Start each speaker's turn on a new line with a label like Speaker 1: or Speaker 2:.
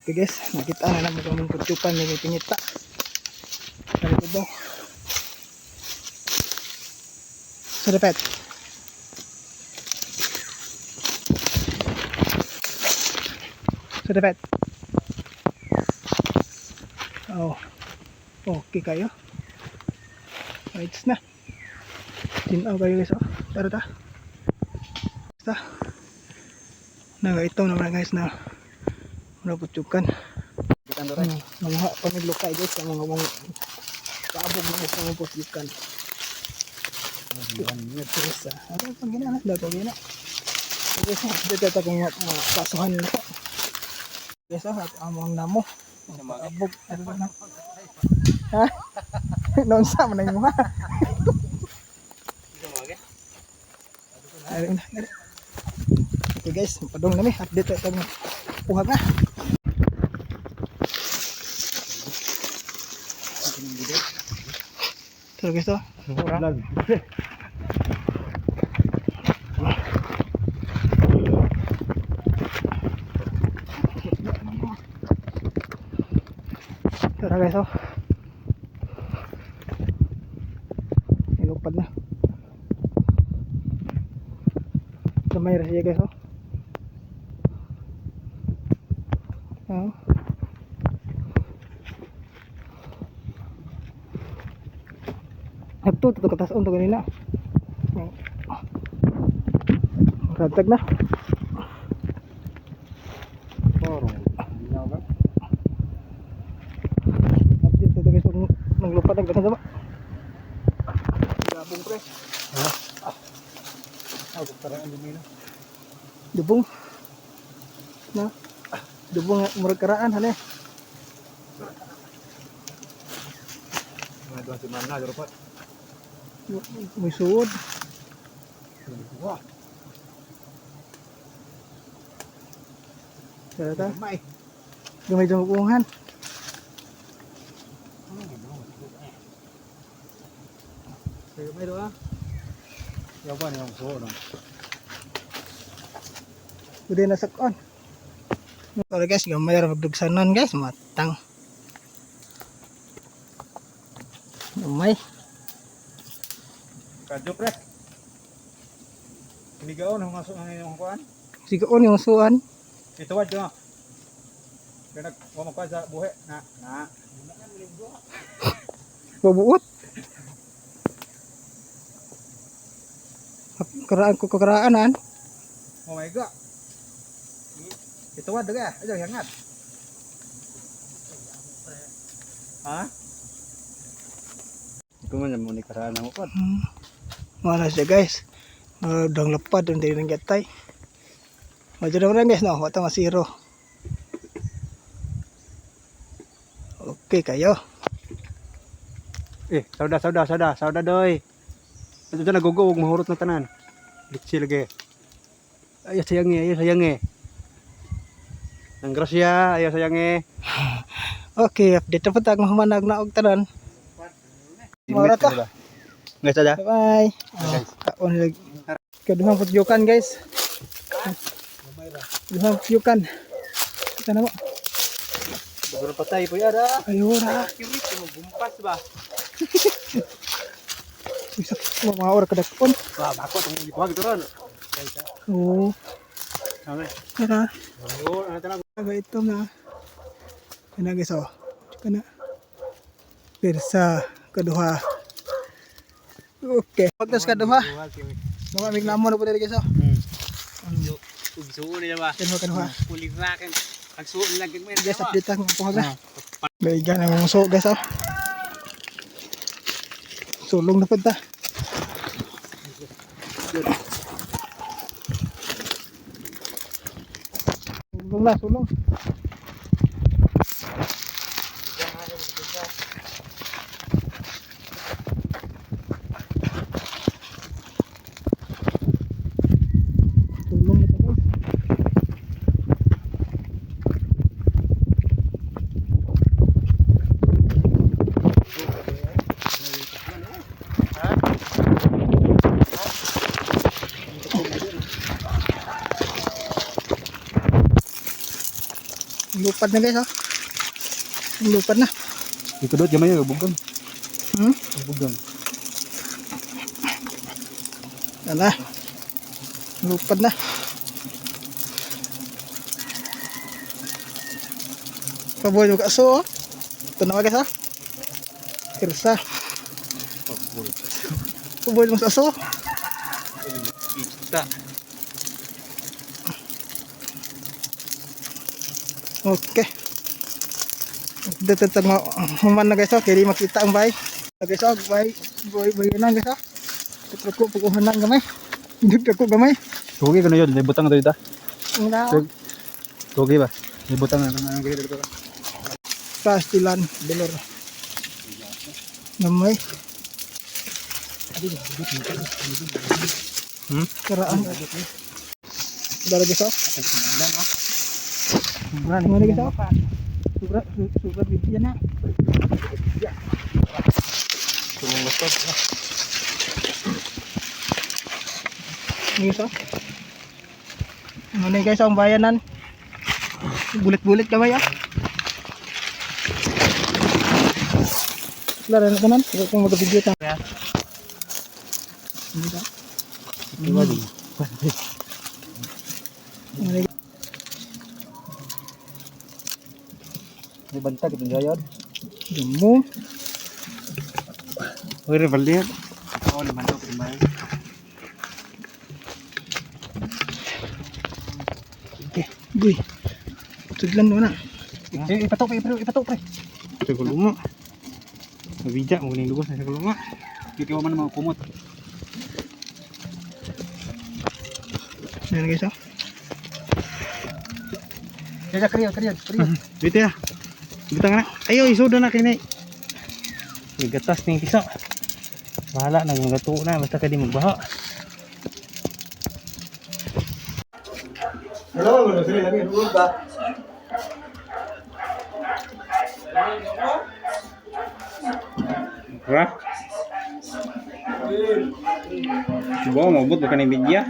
Speaker 1: Okay guys, nakita na naman kami putjukan ni pingita. Sa likod daw. Sa dapat. Sa dapat. Oh. Okay kayo. Right na. Tinaw kayo guys. Oh. Tara ta. Basta. Naga ito naman guys na mga putjukan. Mga pamiglukay guys, ang mga kaabog mga sa mga putjukan. Teresa. Ano pang gina na? Dato gina. Okay, so update ito kung mga kasuhan nito. Guys, oh, at among namo. Kaabog. Ano na? Ha? Noon sa man ang mga. Ayun na, dali. Okay guys, padung na mi. Update ito ng puhag na. Tara guys, oh.
Speaker 2: Vlog.
Speaker 1: Tara guys, oh. Nilupad na. Gamay ra siya guys, oh. Oh. Nagto to katason to ganina. Oh. Ratag na.
Speaker 2: Toro.
Speaker 1: Update to guys, kung naglupad ang ganun ba? Gabong pre.
Speaker 2: Ha? Ah, parang ang lumino.
Speaker 1: Dubong. Na. Dubong nga, murag karaan hane.
Speaker 2: Mga doon si Mana, dapat.
Speaker 1: May suod.
Speaker 2: Wah,
Speaker 1: Tara ta.
Speaker 2: may.
Speaker 1: Gamay dyan mapuungan.
Speaker 2: Kaya may doon. Yaw ba niyang suo no?
Speaker 1: Uday na sakon. Tara guys, gamay ra magdugsanon guys, matang. Gamay.
Speaker 2: Kadyo pre. Kinigaon ang aso ang inyong kuan.
Speaker 1: Sigaon yung suan.
Speaker 2: Ituwad yo. Kaya nag wa mo sa buhi na na.
Speaker 1: Babuot. Karaan ko kakaraan an.
Speaker 2: Oh my God. Ituwad daga, ayo hangat. Ha? Ito man mo ni karaan mo pod.
Speaker 1: Wala siya guys. Dang lapad ang dili ng gatay. Medyo naman guys no, wala masiro. Okay kayo.
Speaker 2: Eh, sauda sauda sauda, sauda doy. Ito na nagugo og mahurot na tanan. Litsi lagi. Ayo sayangi, ayo sayangi. Nang grasya, ayo sayangi.
Speaker 1: Okay, update na po tag mahumanag na og tanan. Mora ta.
Speaker 2: Guys, ada.
Speaker 1: Bye. Oh, kaon lagi. Kaduhang putjukan guys. Duhang putjukan. Kita na mo.
Speaker 2: Bago patay po yara.
Speaker 1: Ayun ra.
Speaker 2: Gumpas ba?
Speaker 1: Isa mga ora kadakon.
Speaker 2: Wah, bako tong gikuha gitu ron.
Speaker 1: Oo.
Speaker 2: Okay.
Speaker 1: Tara.
Speaker 2: Oh, ano tanan?
Speaker 1: Aga ito na. Kana guys oh. Kana. Persa kaduha. Okay. Pagtas kaduha. Mga mig namo na po diri guys oh.
Speaker 3: Ugsuon nila ba?
Speaker 1: Kaduha kaduha.
Speaker 3: Pulira kang ang suon lang kang meron.
Speaker 1: Guys, update ang puhag na. May gan ang so guys oh. Sulong na pud ta. Sulong na, sulong. Sulong na ta guys. Lupad na, guys, oh. Lupad na.
Speaker 2: Ito dot gamay bugang.
Speaker 1: Hmm?
Speaker 2: Bugang.
Speaker 1: Yan na. Lupad na. Paboy mo kaso, oh. Ito na, guys, oh. Kirsa. Paboy mo sa aso.
Speaker 3: Kita.
Speaker 1: Okay. Dito tag human na, guys, oh. Kaya di makita ang bay. Okay, so bay bay bay na, guys, oh. Ko pag-uhanan gamay. Hindi ko gamay.
Speaker 2: Tugi kuno yun, may butang to dito.
Speaker 1: Ang na.
Speaker 2: Tugi ba? May butang na ang gilid dito.
Speaker 1: Pastilan, bilor. Gamay. Karaan. Dara, guys, oh.
Speaker 3: Sobra
Speaker 1: Ano, guys, oh? Sobra sobra bibigyan na. Ano, guys, oh? Ano na, guys, ang bayanan. Bulit-bulit gamay, ah. Laro na tanan. Ikaw kung mag-video ta. Ano ba? Ano na,
Speaker 2: May bantag itong jayon.
Speaker 1: Dumo.
Speaker 3: Uy, revalir. Oo, naman daw, primay.
Speaker 1: Okay. Guy. Sudlan mo na.
Speaker 2: Eh, ipatok pre, ipatok pre.
Speaker 3: Sa gulunga. Mabidya, mo ning lugos na sa gulunga.
Speaker 2: Kiki man mga kumot.
Speaker 1: Ayan, guys, oh.
Speaker 2: Kaya kriyo, kriyo, kriyo.
Speaker 3: Dito ya. Dito nga na. Ayo, isudo na kini. Gatas ning kisa. Bahala na kung gatuo na basta kay di magbaha.
Speaker 2: Hello, ano sila lagi ba?
Speaker 3: Ra. Bo, mabot ba kaning bidya?